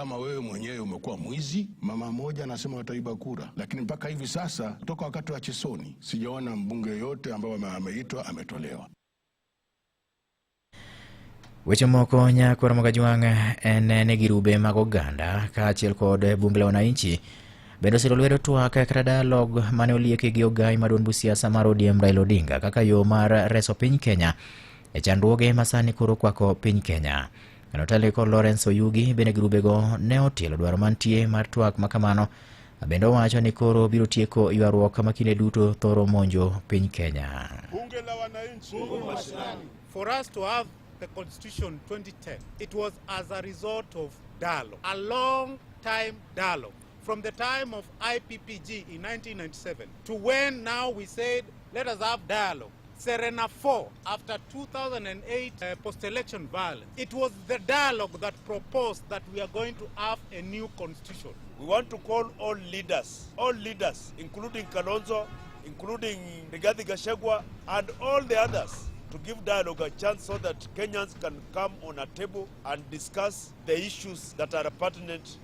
Kama wewe mwenyewe umekuwa mwizi, mama mmoja anasema wataiba kura, lakini mpaka hivi sasa toka wakati wa Chesoni sijaona mbunge yoyote ambaye ameitwa ametolewa. Weche moko nyakwar Mogajwang' en ni girube mag oganda kaachiel kod bunge la wananchi bende osiro lwedo twak kata dialogue mane olieki gi ogai ma duond siasa mar ODM Raila Odinga kaka yo mar reso piny Kenya e chandruoge ma sani koro kwako piny Kenya. Kano kod Lawrence Oyugi bende girubego ne otielo dwaro mantie mar twak makamano bende owacho ni koro biro tieko ywaruok ma kinde duto thoro monjo piny Kenya. Bunge la Wananchi. For us to have the Constitution 2010, it was as a result of dialogue, a long time dialogue. From the time of IPPG in 1997 to when now we said, "Let us have dialogue." Serena 4, after 2008 post-election violence, it was the dialogue that proposed that we are going to have a new constitution. We want to call all leaders, including Kalonzo, including Rigathi Gachagua, and all the others, to give dialogue a chance so that Kenyans can come on a table and discuss the issues that are pertinent